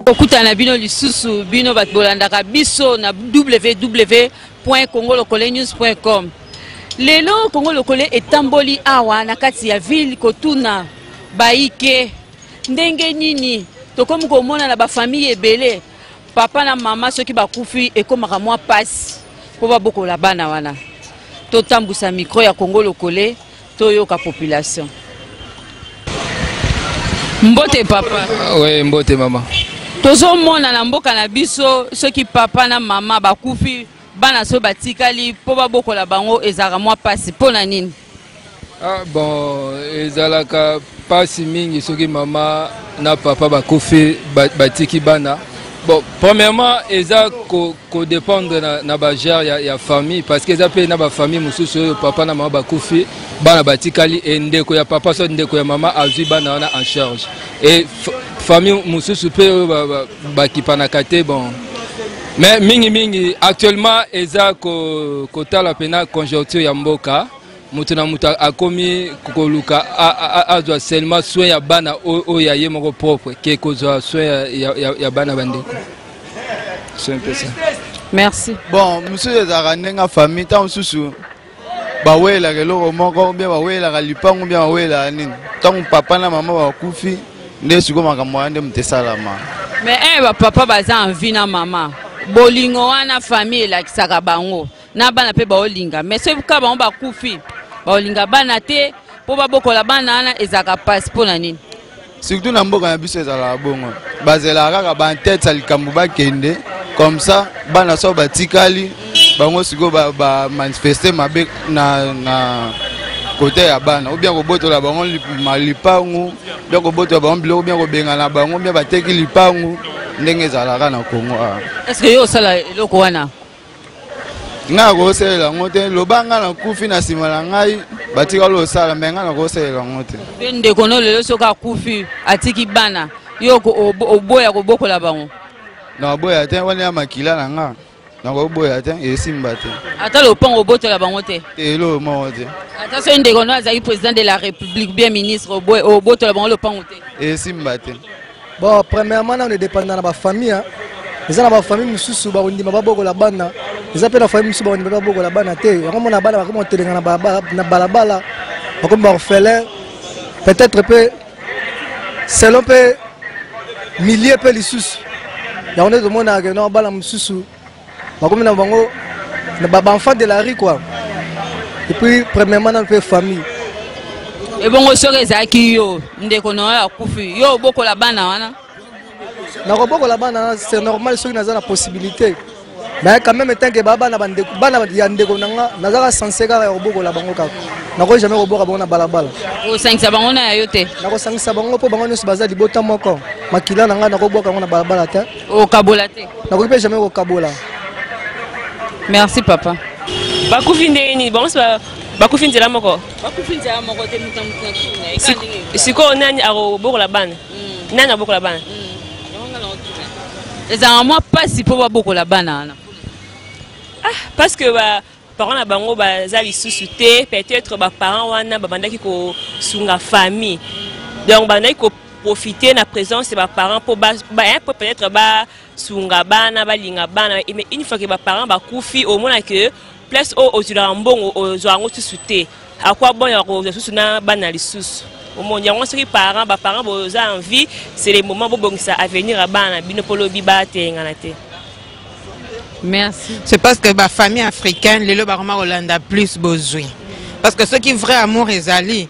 Kokutana na bino lisusu, bino bato bolandaka biso na www.congolokolenews.com. Lelo Congo Lokole etamboli awa na kati ya ville kotuna baike ndenge nini tokomi komona na bafamille ebele papa na mama soki bakufi ekomaka mwa pasi mpo babokola bana wana. Totambusa micro ya Congo Lokole toyoka population. Mbote papa. Oui, mbote mama. Tozomona na mboka na biso soki papa na mama bakufi bana soki batikali mpo babokola bango ezalaka mwa pasi, mpo na nini? Ah, bon, ezalaka pasi mingi soki mama na papa bakufi batiki bana. Bon, premièrement eza kodépendre na, na bagere ya, ya famille, parce que eza mpe na bafamille mosusu oyo papa na mama bakufi bana batikali e ndeko ya papa so ndeko ya mama azwi bana wana en charge, e famille mosusu mpe oyo bakipanaka te. Bon, mais mingi mingi actuellement eza kotala mpena conjoncture ya mboka, moto na moto akomi koluka azwa seulement soin ya bana oyo ya ye moko propre ke kozwa soin ya bana bandeko. C'est un peu ça. Merci. Bon, mosusu ezalaka ndenge ya famille, ntango mosusu bawelaka eloko moko, bien bawelaka lipango, bien bawelaka nini, ntango papa na mama bakufi nde sikoyo makambo wana nde moto esalama. Mais bapapa baza envie na mama, bolingo wana famille elakisaka bango na bana mpe baolinga, mais soki kaka bango bakufi baolinga bana te mpo babokola bana wana ezalaka pasi. Mpo na nini? Surtout na mboka na biso ezalaka bongo, bazelaka kaka bantete ya likambo bakende, comme ça bana so batikali bango sikoyo bamanifeste mabe na kote ya bana, ou bien kobotola bango lipangu, bien kobotola bango biloko, bien kobengana bango, bien bateki lipangu, ndenge ezalaka na Congo awa. Est ce que yo osala eloko wana? Ngai nakosalela yango te. Loba ngai nakufi na nsima na ngai batikali osala, me ngai nakosalela yango te. Mpe ndeko no lelo soki akufi atiki bana, yo oboya kobokola bango? Naboya te, wana ya makila na nga, nakoboya te, esimba te. Ata lopango obotola bango te? Eloko moko te. Ata soki ndeko no azalaki président de la République, bien ministre, obotola bango lopango te? Esimba te. Bon, premièrement nano edépenda na bafamille. Eza na bafamille mosusu bakondima babokola bana, eza mpe na famille mosusu bakondima babokola bana te. Yango mona bana bakomi kotelenga na balabala, bakomi baorphelin, peut-être mpe selon mpe milieu mpe lisusu. Yango nde tomonaka no bana mosusu bakomi na bango baenfant de la rue quoi. Et puis premièrement nano mpe famille. Ebongo soki ezalaki yo, ndeko na yo akufi, yo obokola bana wana? Nakobokola bana, c'est normal, soki naza na possibilité. Mais quand même, tant que bana bandeko, bana ya ndeko na nga, nazaka censé kaka ya kobokola bango kaka. Nakoki jamais koboka bango na balabala. Kosangisa bango na ya yo te? Nakosangisa bango mpo bango nyonso baza libota moko, makila na ngai, nakoboka yango na balabala te. Okabola te? Nakoki mpe jamais kokabola. Merci papa. Bakufi ndenge nini? Bango bakufi nzela moko? Bakufi nzela moko te, moto na moto na tour na ye, kaka ndenge ezala. Sikoyo nani akobokola bana? Nani akobokola bana? Ezalaka mwa mpasi mpo babokola bana wana. Ah, parce que ba parents na bango baza lisusu te. Peut-être baparents wana babandaki kosunga famille, donc babandaki koprofiter na présence ya baparents mpo po peut-être basunga bana, balinga bana. Mais une fois que baparents bakufi, omona ke place oyo ozwilaka mbongo ozwa yango susu te. Akwa bon ya kozwa susu na bana lisusu, omoni yango. Soki parent, baparents boza en vie, c'est le moment bobongisa avenir ya bana na bino mpo lobi bateyengana te. Merci. C'est parce que bafamille africaine lelo bakoma kolanda plus bozwi, parce que soki vrai amour ezali,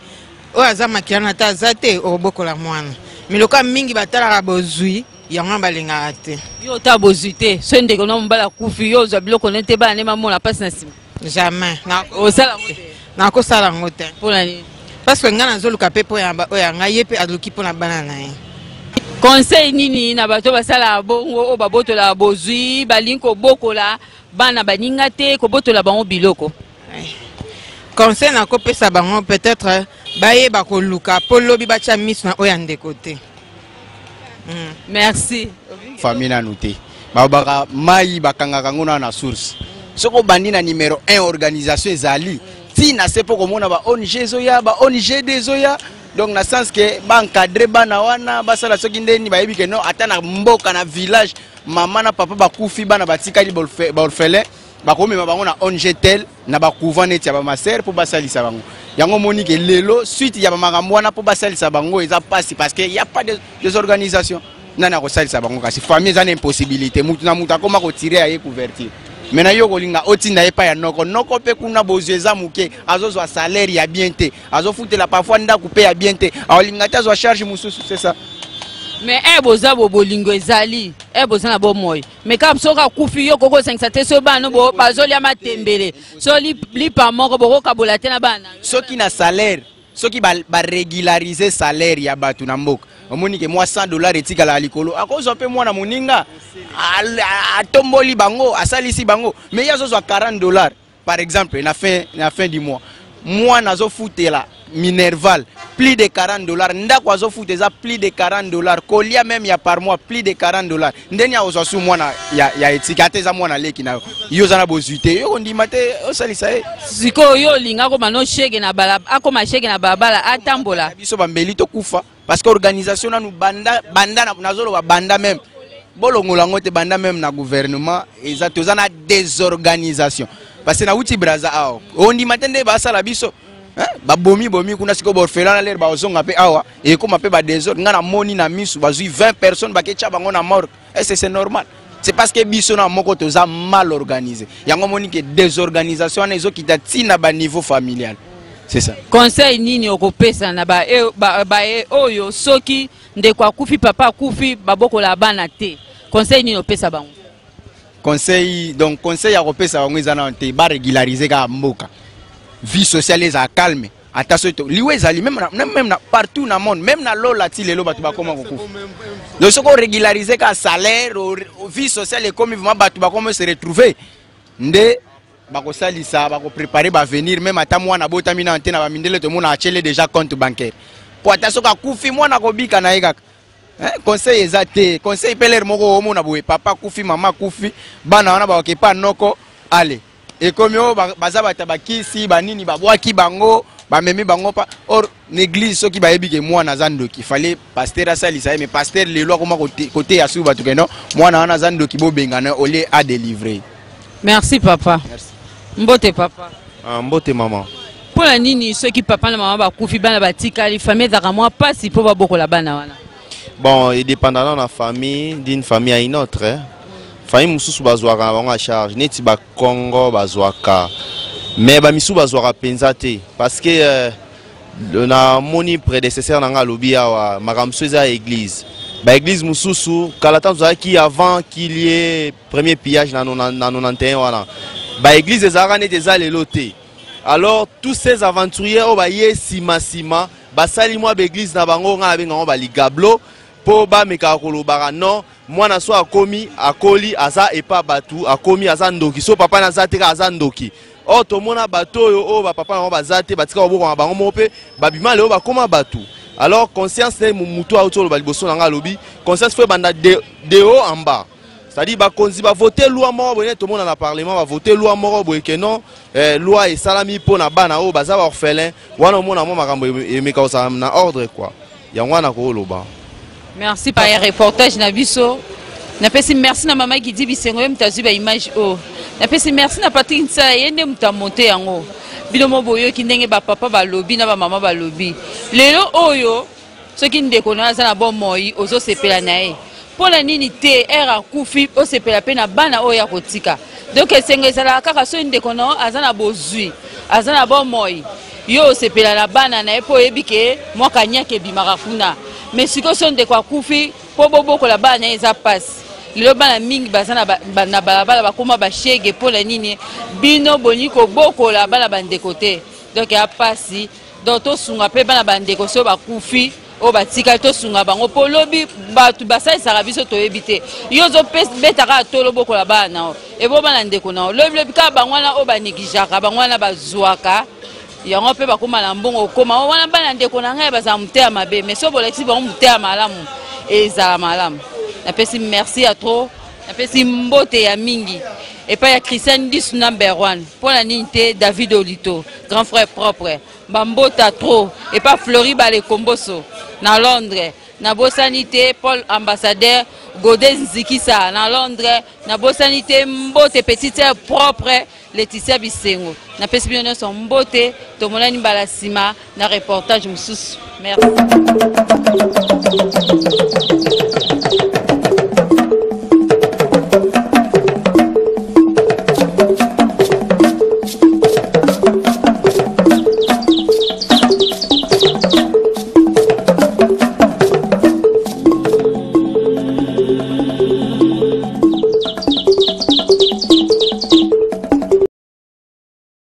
oyo aza makila na te aza te, okobokola mwana. Mais lokola mingi batalaka bozwi, yango balingaka te. Yo ota bozwi te, soki ndeko na mobali akufi, yo ozwa biloko ne te, bana nde bamona mpasi na nsima? Jamais. Osala yango te? Nakosala yango te. Mpona nini? Parce que ngai nazoluka mpe mpo oyo ya ngai, ye mpe aluki mpo na bana na ye. Conseil nini na bato basalaka bongo, oyo babotolaka bozwi, balingi kobokola bana baninga te, kobotola bango biloko? Conseil nakopesa bango, peut-être bayeba koluka mpo lobi batya miso na oyo ya ndeko te. Merci. Famille nanu te, balobaka mai bakangaka yango nano na source. Soki obandi na numero 1, organisation ezali ntina se mpo komona ba ONG ezoya, ba ONG d ezoya. Donc na sens ke baencadre bana wana, basala soki ndeni bayebi ke no, ata na mboka, na village, mama na papa bakufi, bana batikali baorphelin, bakomema bango na ONG tel, na bacouvent neti ya bamasere mpo basalisa bango. Yango omoni ke lelo suite ya bamakambo wana, mpo basalisa bango eza mpasi, parce que y a pas des organisations. Nani akosalisa bango? Kasi famille eza na impossibilité, mutu na mutu akoma kotire ya ye couverture. Me na yo kolinga otinda ye epai ya noko, noko mpe kuna bozwi eza moke, azozwa salaire ya bien te, azofutela parfois ndako mpe ya bien te, aolinga te azwa charge mosusu, c'est ça. Mais e boza bo bolingo ezali, e boza na bomoi, mais kaka soki akufi, yo koki osangisa te. So bana bo bazolia matembele, so lipa moko bokokabola te na bana. Soki na salaire, soki barégularize ba salaire ya bato na mboka, omoni ke mwa 100 $ etikalaka likolo, akozwa mpe mwana moninga, atomboli bango, asalisi bango. Mais ye azozwa 40 $ par exemple na fin du mois, mwana azofutela minerval plus de 40 $, ndako azofuta eza plus de 40 $, kolia même ya par mois plus de 40 $. Ndeni akozwa su mwana ya etika, ata eza mwana leki na yo, yo oza na bozwi te, yo kondima te osalisa ye. Sikoyo yo olinga akoma no shege na bala, akoma shege na balabala, atambola? Biso bambeli tokufa, parce que organisation nanu banda banda nazoloba banda même bolongola yango te, banda même na gouvernement eza, toza na désorganisation. Parce que nauti Braza awa, ondima te nde basala biso. Hein? Babomi bomi kuna. Sikoyo baorphelin na lere bazonga mpe awa, ekóma mpe badésordre. Ngai namoni na misu, bazwi 20 personnes, baketya bango na morgue. Est ce c'est normal? C'est parce que biso na moko toza mal organisé. Yango omoni ke désorganisation wana ezokita ntina baniveau familial, c'est ça. Conseil nini okopesa na baye oyo soki ndeko akufi, papa akufi, babokola bana te? Conseil nini opesa bango? Conseil, donc conseil ya kopesa bango eza nano te, barégularize kaka mboka, vie sociale ezala calme. Ata soki liwa ezali même na partout na monde, même na lola, ti lelo bato bakoma kokufa. Donc soki orégularize kaka salaire, vie sociale ekomi vraiment, bato bakoma se retrouver, nde bakosalisa, bakoprépare bavenir. Même ata mwana abotami nano te, na bamindele tomona atiele déjà compte bancaire, po ata soki akufi, mwana akobika na ye kaka. Eh, conseil eza te. Conseil mpe lere moko omona boye, papa akufi, mama akufi, bana wana bakoke pa noko, ale ekomi oyo baza bato ya bakisi banini, babwaki bango, bamemi bango pa. Or na église, soki bayebi ke mwana aza ndoki, fallait pasteur asalisa ye. Mais pasteur lelo akoma koteya susu bato ke non, mwana wana aza ndoki, bobengana au lieu adélivre. Merci papa. Merci. Mbote papa. Ah, mbote mama. Mpo na nini soki papa na mama bakufi, bana batikali, famille ezalaka mwa mpasi mpo babokola bana wana? Bon, edépendant na famille, d'une famille à une autre, hein. Famille mosusu bazwaka na bango ya charge, neti bakongo bazwaka, mais bamisusu bazwaka mpenza te, parce que namoni prédécesseur na nga alobi awa makambo mosusu eza ya église. Baéglise mosusu kala, ntango tozalaki, avant qu'il y ait premier pillage na 91 wana, baéglise ezalaka neti eza lelo te. Alors tous ces aventuriers oyo baye nsima nsima, basali mwa baéglise na bango, ngai nabenga yango baligablo, mpo bamekaka kolobaka non, mwana so akomi, akoli, aza epa bato, akomi aza ndoki, so papa na aza te kaka aza ndoki. Or tomona bato oyo bapapa na bango baza te, batika kobokama bango moko mpe babima, lelo bakóma bato. Alors conscience nde motu auti oloba liboso na ngai, alobi conscience faut ebanda de haut en bas, c'est-à-dire bakonzi bavote loi moko boye, tomona na parlement bavote loi moko boye ke non, loi esalami mpo na bana oyo baza baorphelin wana. Omona mwa makambo emeka kozala na ordre quoi, yango wana kooloba. Merci par ya reportage na biso. Napesi merci na mama Gidi Bisengo, ye moto azwi baimage oyo. Napesi merci na Patrik Nsala, ye nde moto amonte yango. Bino mo boyoki ndenge bapapa balobi na bamama balobi. Lelo oyo soki ndeko na yo aza na bomoi, ozosepela na ye, mpo na nini te ere akufi osepela mpe na bana oyo ya kotika? Donc esengo ezalaka kaka soki ndeko na yo aza na bozwi, aza na bomoi, yo osepela na bana na ye, mpo oyebi ke mwa kanyaka ebimaka kuna. Mais sikoyo so ndeko akufi, mpo bobokola bana na ye eza mpasi. Lelo bana mingi baza na balabala, bakóma bashege. Mpo na nini bino bolingi kobokola bana bandeko te? Donc ya mpasi. Donc tosunga mpe bana bandeko soki bakufi, oyo batikali, tosunga bango, mpo lobi bato basalisaka biso toyebi te. Yo ozobeta kaka tolo bokola bana na yo, ebo bana ndeko na yo, lobi lobi kaka bango wana oyo banégligeaka, bango wana bazwaka. Yango mpe bakóma na mbongo okóma oh, wana bana ndeko na ngai bazala moteya mabe, mais soki bolakisi bango moteya malamu ezala malamu. Napesi merci ya trop, napesi mbote ya mingi epai ya Christian Disu number one, mpo na nini te David Olito, grand frère propre, bambota trop epai Fleury Balekomboso na Londres. Nabosani te Paul ambassadeur Gode Nzikisa na Londres. Nabosani te mbote petite sœur propre Laetitia Bisengo. Napesi bino nyonso mbote, tomonani mbala nsima na reportage mosusu. Merci.